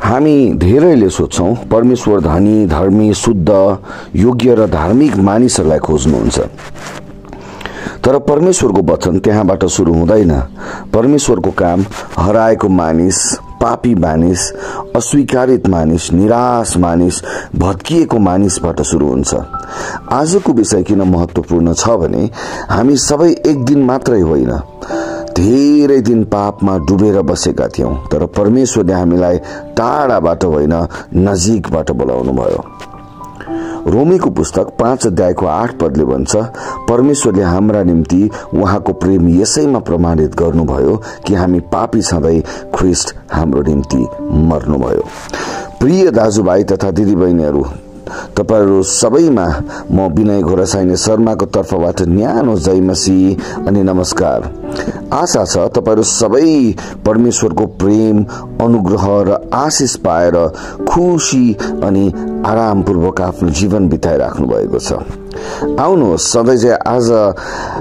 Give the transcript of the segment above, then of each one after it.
हामी धेरैले सोच्छौं परमेश्वर धनी, धर्मी, शुद्ध, योग्य र धार्मिक मानिसहरूलाई खोज्नुहुन्छ। तर परमेश्वरको वचन त्यहाँबाट सुरु हुँदैन। परमेश्वरको काम हराएको मानिस, पापी मानिस, अस्वीकारित मानिस, निराश मानिस, भत्किएको मानिसबाट सुरु हुन्छ। आजको विषय किन महत्त्वपूर्ण छ भने हामी सबै एक दिन मात्रै होइन, धेरै दिन पापमा डुबेर बसेका थियौं। तर परमेश्वरले हामीलाई टाढाबाट होइन, नजिकबाट बोलाउनु भयो। रोमीको पुस्तक 5 अध्यायको 8 पदले भन्छ, परमेश्वरले हाम्रा निम्ति उहाँको प्रेम यसैमा प्रमाणित गर्नुभयो कि हामी पापी छँदै ख्रीष्ट हाम्रो निम्ति मर्नुभयो। प्रिय दाजुभाइ तथा दिदीबहिनीहरू, तपाईहरु सबैमा म विनय घोरसाइने शर्माको तर्फबाट न्यानो जय मसीह अनि नमस्कार। आशा छ तपाईहरु सबै परमेश्वरको प्रेम, अनुग्रह र आशिष पाएर खुशी अनि आरामपूर्वक आफ्नो जीवन बिताइराख्नु भएको छ। आउनुहोस् सधैँ चाहिँ आज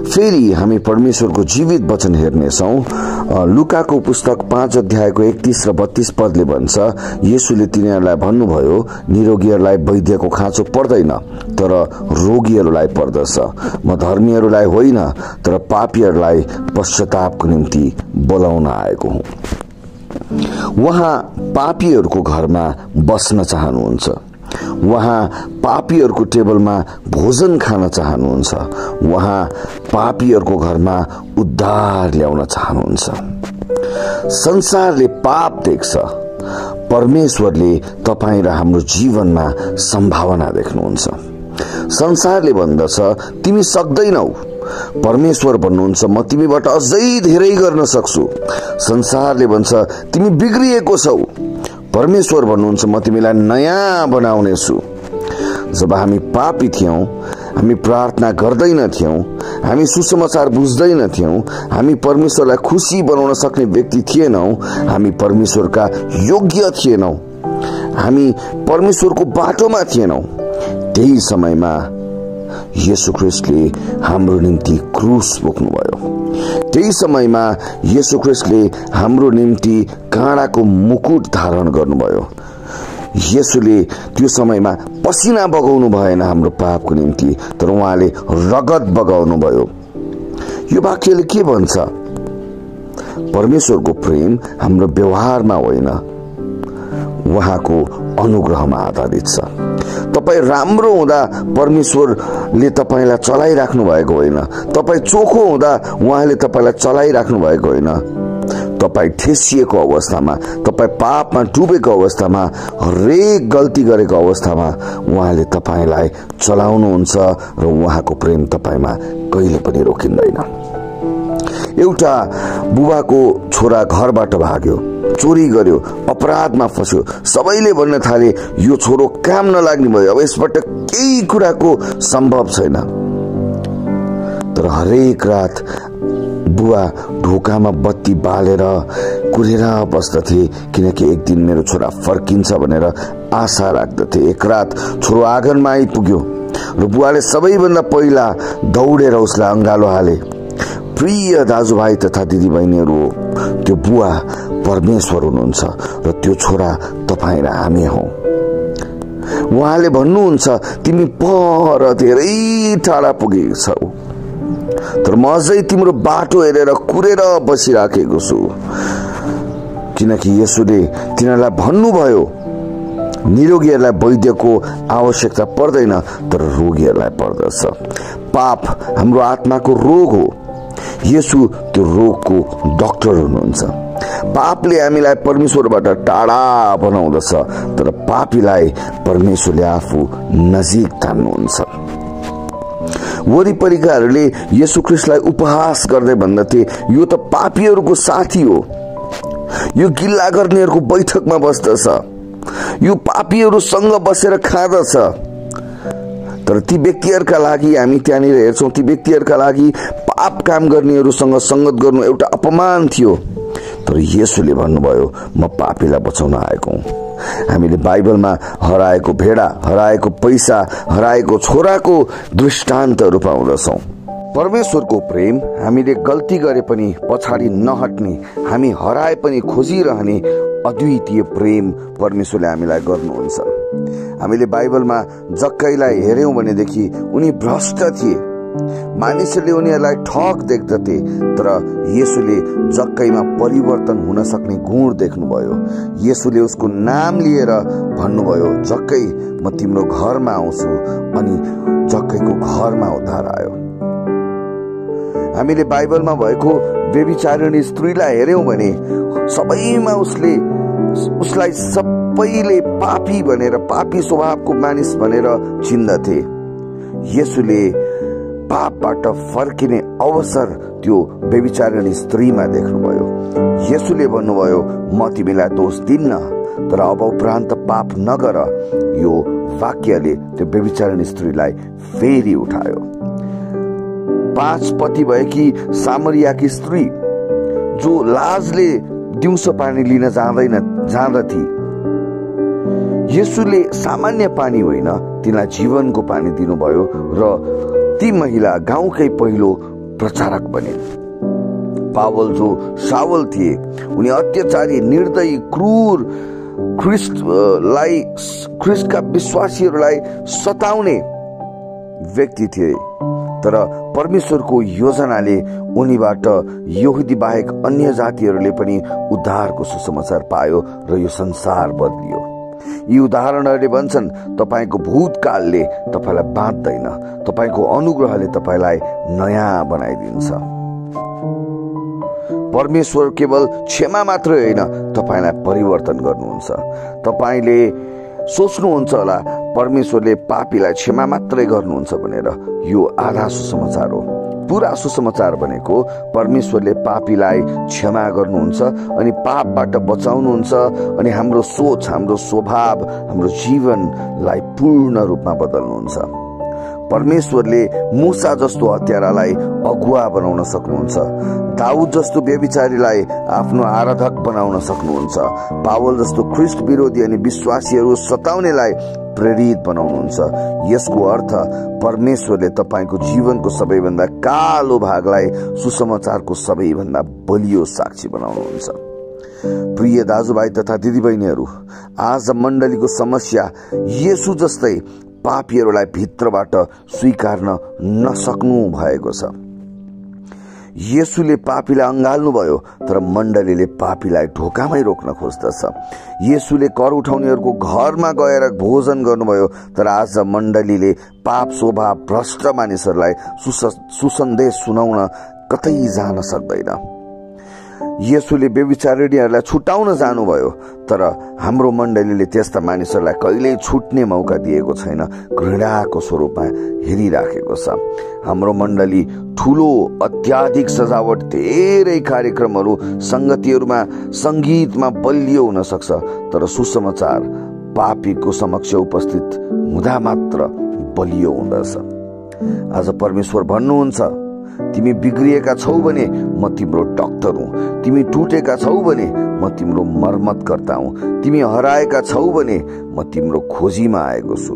फेरि हामी परमेश्वरको जीवित वचन हेर्नेछौं। लुकाको पुस्तक 5 अध्यायको 31 र 32 पदले भन्छ, येशूले तिनीहरूलाई भन्नुभयो, निरोगीहरूलाई वैद्यको खाँचो पर्दैन, तर रोगीहरूलाई पर्दछ। म धर्मीहरूलाई होइन, तर पापीहरूलाई पश्चातापको निम्ति बोलाउन आएको हुँ। उहाँ पापीहरूको घरमा बस्न चाहनुहुन्छ। उहाँ पापीहरूको टेबलमा भोजन खान चाहनुहुन्छ। उहाँ पापीहरूको घरमा उद्धार ल्याउन चाहनुहुन्छ। संसारले पाप देख्छ, परमेश्वरले तपाईं र हाम्रो जीवनमा सम्भावना देख्नुहुन्छ। संसारले भन्दछ तिमी सक्दैनौ, परमेश्वर भन्नुहुन्छ म तिमीबाट अझै धेरै गर्न सक्छु। संसारले भन्छ तिमी बिग्रिएको छौ, परमेश्वर भन्नुहुन्छ म तिमीलाई नयाँ बनाउने छु। जब हामी पापी थियौं, हामी प्रार्थना गर्दैनथ्यौं, हामी सुसमाचार बुझ्दैनथ्यौं, हामी परमेश्वरलाई खुशी बनाउन सक्ने व्यक्ति थिएनौं, हामी परमेश्वरका योग्य थिएनौं, हामी परमेश्वरको बाटोमा थिएनौं, त्यही समयमा येशू ख्रीष्टले हाम्रो निम्ति क्रुस बोक्नुभयो। त्यही समयमा येशू ख्रीष्टले हाम्रो निम्ति काँडाको मुकुट धारण गर्नुभयो। येशूले त्यो समयमा पसिना बगाउनु भएन हाम्रो पापको निम्ति, तर उहाँले रगत बगाउनु भयो। यो वाक्यले के भन्छ? परमेश्वरको प्रेम हाम्रो व्यवहारमा होइन, उहाँको अनुग्रहमा आधारित छ। तपाई राम्रो हुँदा परमेश्वरले तपाईलाई चलाइराख्नु भएको होइन। तपाई चोखो हुँदा उहाँले तपाईलाई चलाइराख्नु भएको होइन। तपाई ठेसिएको अवस्थामा, तपाई पापमा डुबेको अवस्थामा, हरेक गल्ती गरेको अवस्थामा उहाँले तपाईलाई चलाउनुहुन्छ र उहाँको प्रेम तपाईमा कहिले पनि रोकिँदैन। एउटा बुबाको छोरा घरबाट भाग्यो, चोरी गर्यो, अपराधमा फस्यो। सबैले भन्न थाले यो छोरो काम नलाग्ने भयो, अब यसबाट केही कुराको सम्भव छैन। तर हरेक रात बुवा ढोकामा बत्ती बालेर कुरेर बस्दथे, किनकि एक दिन मेरो छोरा फर्किन्छ भनेर आशा राख्दथे। एक रात छोरो आँगनमा आइपुग्यो र बुवाले सबैभन्दा पहिला दौडेर उसलाई अंगालो हाले। प्रिय दाजुभाइ तथा दिदीबहिनीहरू, त्यो बुवा परमेश्वर हुनुहुन्छ र त्यो छोरा तपाईं र हामी हौ। उहाँले भन्नुहुन्छ तिमी पर धेरै टाढा पुगेछौ, तर म अझै तिम्रो बाटो हेरेर कुरेर बसिराखेको छु। किनकि येशूले तिनीहरूलाई भन्नुभयो, निरोगीहरूलाई वैद्यको आवश्यकता पर्दैन, तर रोगीहरूलाई पर्दछ। पाप हाम्रो आत्माको रोग हो, येशू त्यो रोगको डाक्टर हुनुहुन्छ। पापले हामीलाई परमेश्वरबाट टाढा बनाउँदछ, तर पापीलाई परमेश्वरले आफू नजिक तान्नुहुन्छ। वरिपरिकाहरूले येशू ख्रीष्टलाई उपहास गर्दै भन्दथे, यो त पापीहरूको साथी हो, यो गिल्ला गर्नेहरूको बैठकमा बस्दछ, यो पापीहरूसँग बसेर खाँदछ। तर ती व्यक्तिहरूका लागि हामी त्यहाँनिर हेर्छौं, ती व्यक्तिहरूका लागि पाप काम गर्नेहरूसँग संगत गर्नु एउटा अपमान थियो। तर येशूले भन्नुभयो म पापीलाई बचाउन आएको हुँ। हामीले बाइबलमा हराएको भेडा, हराएको पैसा, हराएको छोराको दृष्टान्तहरू पाउँदछौं। परमेश्वरको प्रेम हामीले गल्ती गरे पनि पछाडि नहट्ने, हामी हराए पनि खोजिरहने अद्वितीय प्रेम परमेश्वरले हामीलाई गर्नुहुन्छ। हामीले बाइबलमा जक्कईलाई हेर्यौं भनेदेखि उनी भ्रष्ट थिए, मानिसहरूले उनीहरूलाई ठग देख्दथे, तर येशूले जक्कईमा परिवर्तन हुन सक्ने गुण देख्नुभयो। येशूले उसको नाम लिएर भन्नुभयो, जक्कई म तिम्रो घरमा आउँछु, अनि जक्कईको घरमा उद्धार आयो। हामीले बाइबलमा भएको व्यभिचारिणी स्त्रीलाई हेर्यौं भने सबैमा उसलाई सबैले पापी भनेर, पापी स्वभावको मानिस भनेर चिन्दथे। येशूले पापबाट फर्किने अवसर त्यो व्यभिचारिणी स्त्रीमा देख्नुभयो। येशूले भन्नुभयो, म तिमीलाई दोष दिन्न, तर अब उपरान्त पाप नगर। यो वाक्यले त्यो व्यभिचारिणी स्त्रीलाई फेरि उठायो। 5 पति भएकी सामरियाकी स्त्री जो लाजले दिउँसो पानी लिन जाँदथी, येशूले सामान्य पानी होइन, तिनलाई जीवनको पानी दिनुभयो र ती महिला गाउँकै पहिलो प्रचारक बने। पावल जो शावल थिए, उनी अत्याचारी, निर्दयी, क्रूर, ख्रिस्टका विश्वासीहरूलाई सताउने व्यक्ति थिए, तर परमेश्वरको योजनाले उनीबाट यहुदी बाहेक अन्य जातिहरूले पनि उद्धारको सुसमाचार पायो र यो संसार बदलियो। यी उदाहरणहरूले भन्छन्, तपाईको भूतकालले तपाईलाई बाँध्दैन, तपाईको अनुग्रहले तपाईलाई नयाँ बनाइदिन्छ। परमेश्वर केवल क्षमा मात्रै होइन, तपाईलाई परिवर्तन गर्नुहुन्छ। तपाईले सोच्नुहुन्छ होला परमेश्वरले पापीलाई क्षमा मात्रै गर्नुहुन्छ भनेर। यो आधा सुसमाचार हो। पूरा सुसमाचार भनेको परमेश्वरले पापीलाई क्षमा गर्नुहुन्छ अनि पापबाट बचाउनुहुन्छ अनि हाम्रो सोच, हाम्रो स्वभाव, हाम्रो जीवनलाई पूर्ण रूपमा बदल्नुहुन्छ। परमेश्वरले मूसा जस्तो हत्यारालाई अगुवा बनाउन सक्नुहुन्छ, दाऊद जस्तो व्यभिचारीलाई आफ्नो आराधक बनाउन सक्नुहुन्छ, पावल जस्तो ख्रिस्ट विरोधी अनि विश्वासीहरू सताउनेलाई प्रेरित बनाउनुहुन्छ। यसको अर्थ परमेश्वरले तपाईको जीवनको सबैभन्दा कालो भागलाई सुसमाचारको सबैभन्दा बलियो साक्षी बनाउनुहुन्छ। प्रिय दाजुभाइ तथा दिदीबहिनीहरू, आज मण्डलीको समस्या येशू जस्तै पापीहरूलाई भित्रबाट स्वीकार्न नसक्नु भएको छ। येशूले पापीलाई अँगाल्नुभयो, तर मण्डलीले पापीलाई ढोकामै रोक्न खोज्दछ। येशूले कर उठाउनेहरूको घरमा गएर भोजन गर्नुभयो, तर आज मण्डलीले पाप स्वभाव भ्रष्ट मानिसहरूलाई सुसन्देश सुनाउन कतै जान सक्दैन। येशूले व्यभिचारिणीहरूलाई छुटाउन जानुभयो, तर हाम्रो मण्डलीले त्यस्ता मानिसहरूलाई कहिल्यै छुट्ने मौका दिएको छैन, घृणाको स्वरूपमा हेरिराखेको छ। हाम्रो मण्डली ठुलो अत्याधिक सजावट, धेरै कार्यक्रमहरू, संगतिहरूमा, संगीतमा बलियो हुन सक्छ, तर सुसमाचार पापीको समक्ष उपस्थित हुँदा मात्र बलियो हुँदछ। आज परमेश्वर भन्नुहुन्छ, तिमी बिग्रिएका छौ भने म तिम्रो डाक्टर हुँ, तिमी टुटेका छौ भने म तिम्रो मर्मतकर्ता हुँ, तिमी हराएका छौ भने म तिम्रो खोजीमा आएको छु,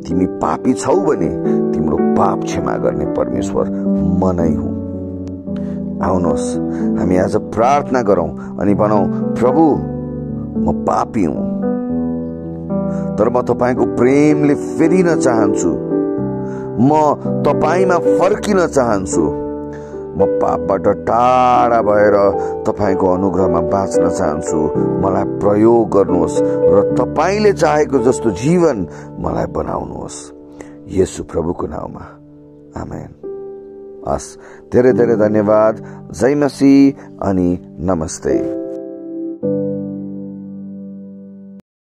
तिमी पापी छौ भने तिम्रो पाप क्षमा गर्ने परमेश्वर म नै हुँ। आउनुहोस् हामी आज प्रार्थना गरौं अनि भनौं, प्रभु म पापी हुँ, तर म तपाईको प्रेमले फेरिन चाहन्छु, म तपाईमा फर्किन चाहन्छु, म पापबाट टाढा भएर तपाईको अनुग्रहमा बाँच्न चाहन्छु। मलाई प्रयोग गर्नुहोस् र तपाईले चाहेको जस्तो जीवन मलाई बनाउनुहोस्, येशू प्रभुको नाममा, आमेन। हस्, धेरै धेरै धन्यवाद। जय मसीह अनि नमस्ते।